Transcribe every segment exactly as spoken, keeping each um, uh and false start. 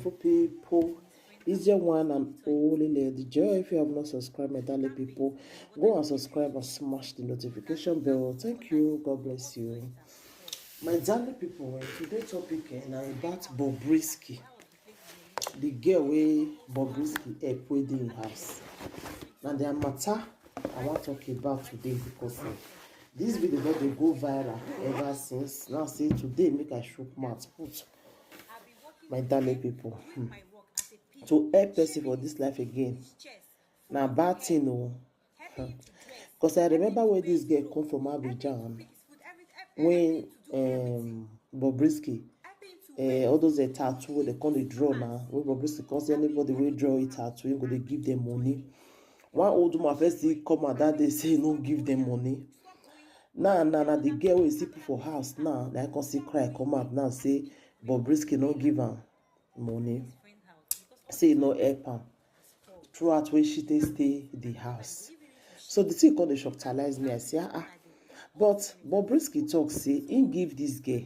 beautiful people. It's your one and only Lady Joy. If you have not subscribed, my darling people, go and subscribe and smash the notification bell. Thank you. God bless you. My darling people, eh, today topic eh, na about Bobrisky. The girl wey Bobrisky help wey dey in house. Na their matter I wan talk about today because eh, this video don dey go viral ever since. Now say today make I shook mouth put my darling people. Hmm. To help person for this life again na bad thing o. Because I remember where this girl come from Abidjan when um, Bobrisky, uh, all those uh, tattoo wey dem come dey draw now, when Bobrisky come say anybody wey draw a tattoo, he go dey give them money. One old woman first still come out that day say he no give them money. Now, now, now the girl wey see people for house now, na come see cry come out now say Bobrisky no give am money, say he no help am throughout when she dey stay the house. So the thing come dey shocktalize me. I say, ah, ah. But Bobrisky talk say he give this girl.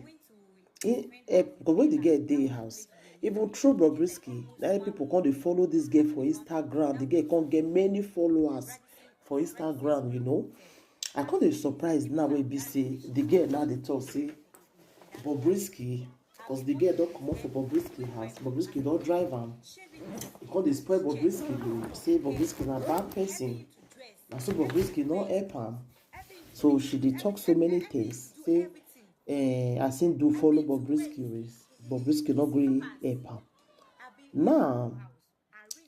He help because when the girl dey house, even through Bobrisky, na people come dey follow this girl for Instagram. The girl come get many followers for Instagram, you know. I come dey surprise now wey be say the girl now dey talk say Bobrisky, because the girl don comot for Bobrisky house, Bobrisky don drive am. He come dey spoil Bobrisky, dey say Bobrisky na bad person. Na so Bobrisky no help am. So she dey talk so many things. Say eh, as him do follow Bobrisky race, Bobrisky no gree help am. Now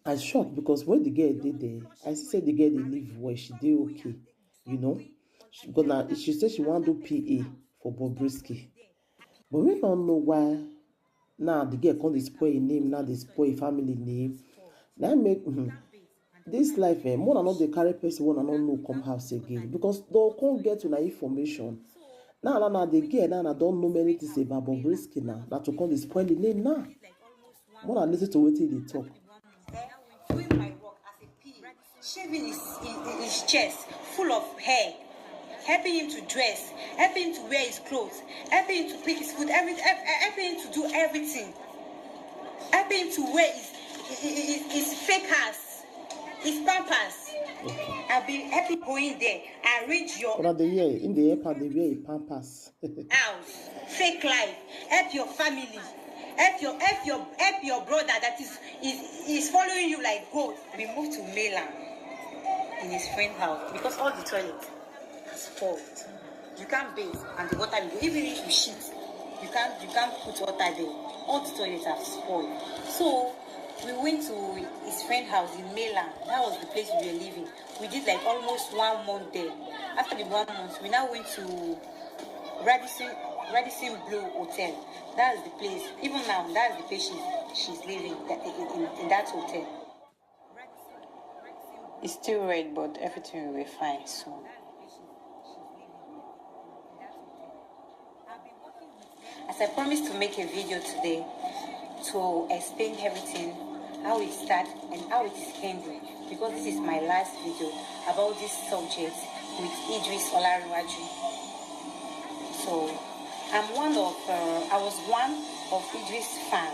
I shock because when the girl dey there, I see say the girl dey live well, she dey okay, you know. She, because now she say she wan do P A for Bobrisky, but we don't know why. Now the girl come dey spoil him name, now dey spoil him family name. Now make mm, this life, eh, more than not dey carry person one and not know come house again because they come get una information. Now, now, now the girl now, now don't know many things about Bobrisky now. Now to come dey spoil the name now. More than listen to wetin he dey talk. Doing my work as a P A, shaving his, his, his chest full of hair, helping him to dress, helping him to wear his clothes, helping him to pick his food, every, help- helping him to do everything, helping him to wear his, his, his, his fake ass, his pampers. I'll be helping going there, arrange your Una dey hear, in the help am dey wear a pampers. house, fake life, help your family, help your help your help your brother that is is is following you like goat. We move to mainland in his friend house because all the toilet has spoiled. You can't bathe and the water will go. Even if you shit, you can't you can't put water there. All the toilets have spoiled. So we went to his friend house in mainland. That was the place we were living. We did like almost one month there. After the one month, we now went to Radisson Radisson Blu Hotel. That's the place. Even now, that's the place she's, she's living that- in, in, in that hotel. It's still red, but everything will be fine soon. As I promised to make a video today to explain everything, how it started and how it is ending, because this is my last video about this subject with Idris Olaruwaju. So I'm one of uh, I was one of Idris fan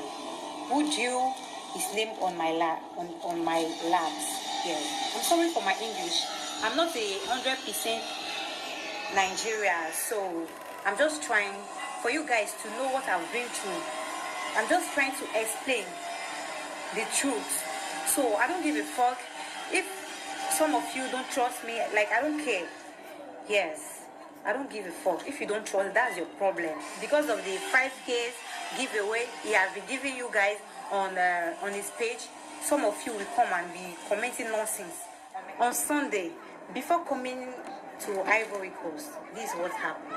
who drew his name on my lap on, on my laps. Yes, I'm sorry for my English. I'm not a hundred percent Nigeria, so I'm just trying for you guys to know what I've been through. I'm just trying to explain the truth. So I don't give a fuck if some of you don't trust me. Like, I don't care. Yes, I don't give a fuck if you don't trust. That's your problem. Because of the five Ks giveaway he has been giving you guys on uh, on his page, some of you will come and be commenting nonsense. On Sunday, before coming to Ivory Coast, this is what happened.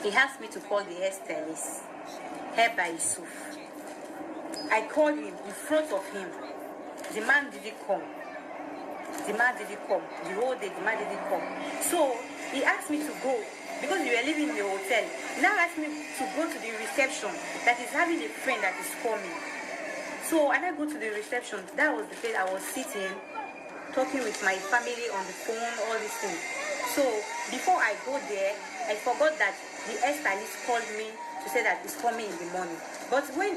He asked me to call the hairstylist, Hair by Yusuf. I called him in front of him. The man didn't come. The man didn't come. The whole day, the man didn't come. So he asked me to go because we were living in a hotel. He now asked me to go to the reception that he's having a friend that is coming. So when I go to the reception, that was the place I was sitting, talking with my family on the phone, all these things. So before I go there, I forgot that the hairstylist called me to say that he's coming in the morning. But when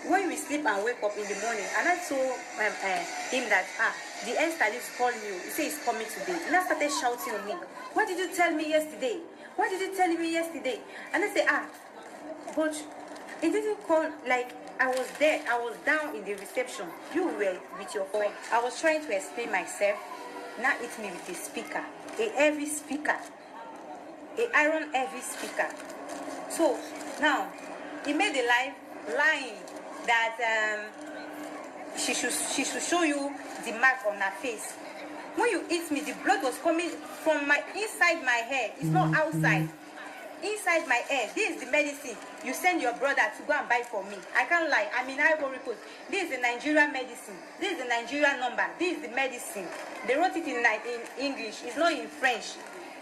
When we sleep and wake up in the morning, and I told um, uh, him that, ah, the hairstylist called me. He said he's coming today. And I started shouting on me. Why did you tell me yesterday? Why did you tell me yesterday? And I said, ah, but he didn't call. Like, I was there. I was down in the reception. You were with your phone. I was trying to explain myself. Now hit me with a speaker, a heavy speaker, a iron heavy speaker. So now he made a lie, lying that um, she should she should show you the mark on her face. When you hit me, the blood was coming from my inside my hair. It's not outside. Inside my hair. This is the medicine you send your brother to go and buy for me. I can't lie. I'm in Ivory Coast. This is the Nigerian medicine. This is the Nigerian number. This is the medicine. They wrote it in, Ni- in English. It's not in French.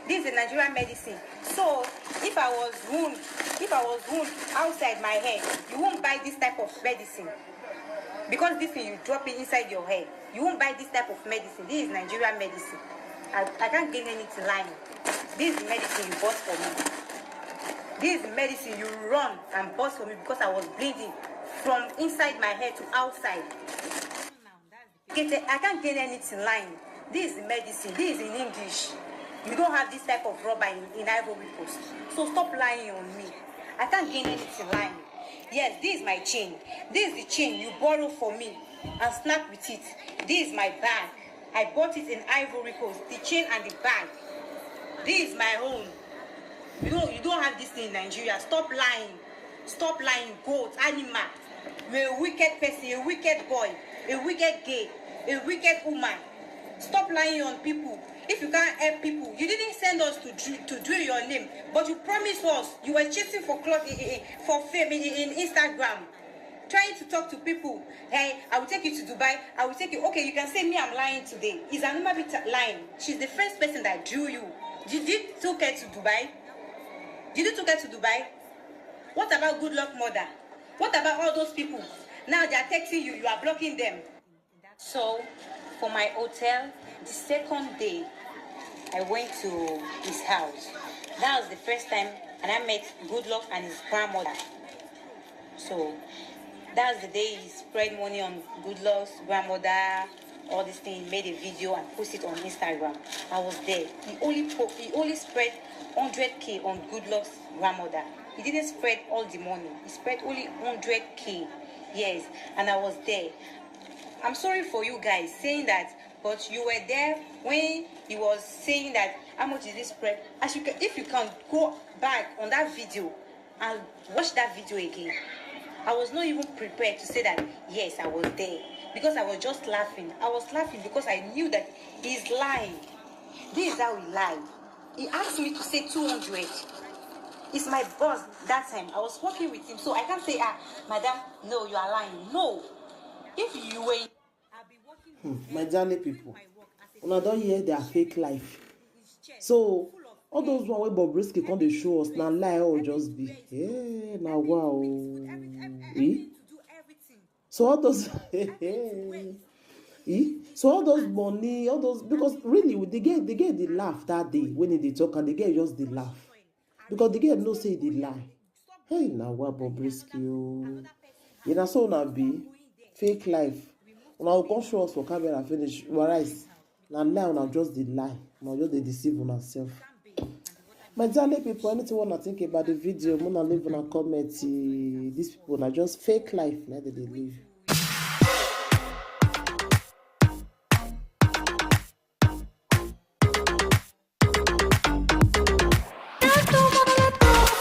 This is the Nigerian medicine. So if I was wound, if I was wound outside my hair, you won't buy this type of medicine, because this thing you drop it inside your hair. You won't buy this type of medicine. This is Nigerian medicine. I, I can't gain anything lying. This is the medicine you bought for me. This is the medicine you run and bought for me because I was bleeding from inside my hair to outside. Get it? I can't gain anything lying. This is the medicine. This is in English. You don't have this type of rubber in, in Ivory Coast. So stop lying on me. I can't gain anything lying. Yes, this is my chain. This is the chain you borrow for me and snack with it. This is my bag. I bought it in Ivory Coast. The chain and the bag. This is my own. You don't you don't have this thing in Nigeria. Stop lying. Stop lying. Goat, animal. You're a wicked person, a wicked boy, a wicked gay, a wicked woman. Stop lying on people. If you can't help people, you didn't send us to dri- to drill your name, but you promised us you were chasing for clout in, in- for fame in, in Instagram, trying to talk to people. Hey, I will take you to Dubai. I will take you. Okay, you can say me, I'm lying today. Is Anuma Bita lying? She's the first person that drew you. Did you took her to Dubai? Did you took her to Dubai? What about Good Luck Mother? What about all those people? Now they are texting you. You are blocking them. So, for my hotel, the second day, I went to his house. That was the first time, and I met Good Luck and his grandmother. So, that's the day he spread money on Good Luck's grandmother, all this thing. He made a video and posted it on Instagram. I was there. He only po- he only spread one hundred k on Good Luck's grandmother. He didn't spread all the money. He spread only one hundred k. Yes, and I was there. I'm sorry for you guys saying that, but you were there when he was saying that how much is this spread. As you can, if you can go back on that video and watch that video again, I was not even prepared to say that yes, I was there, because I was just laughing. I was laughing because I knew that he's lying. This is how he lied. He asked me to say two hundred. It's my boss that time. I was working with him, so I can't say, ah, madam, no, you are lying. No. If you were in Hmm, my darling people, una don hear their fake life. So all those one wey Bobrisky come dey show us na lie, all just be. Eh, na wow. Eh? So all those eh? So all those money, all those, because really the girl the girl dey laugh that day when he dey talk, and the girl just dey laugh because the girl know say e dey lie. Hey, na wa Bobrisky o. You na so una be. Fake life. Una go come show us for camera finish. Una rice. Na lie, una just dey lie. Una just dey deceive una self. My darling people, anything una think about the video, una leave una comment. Eh, these people na just fake life na dem dey live.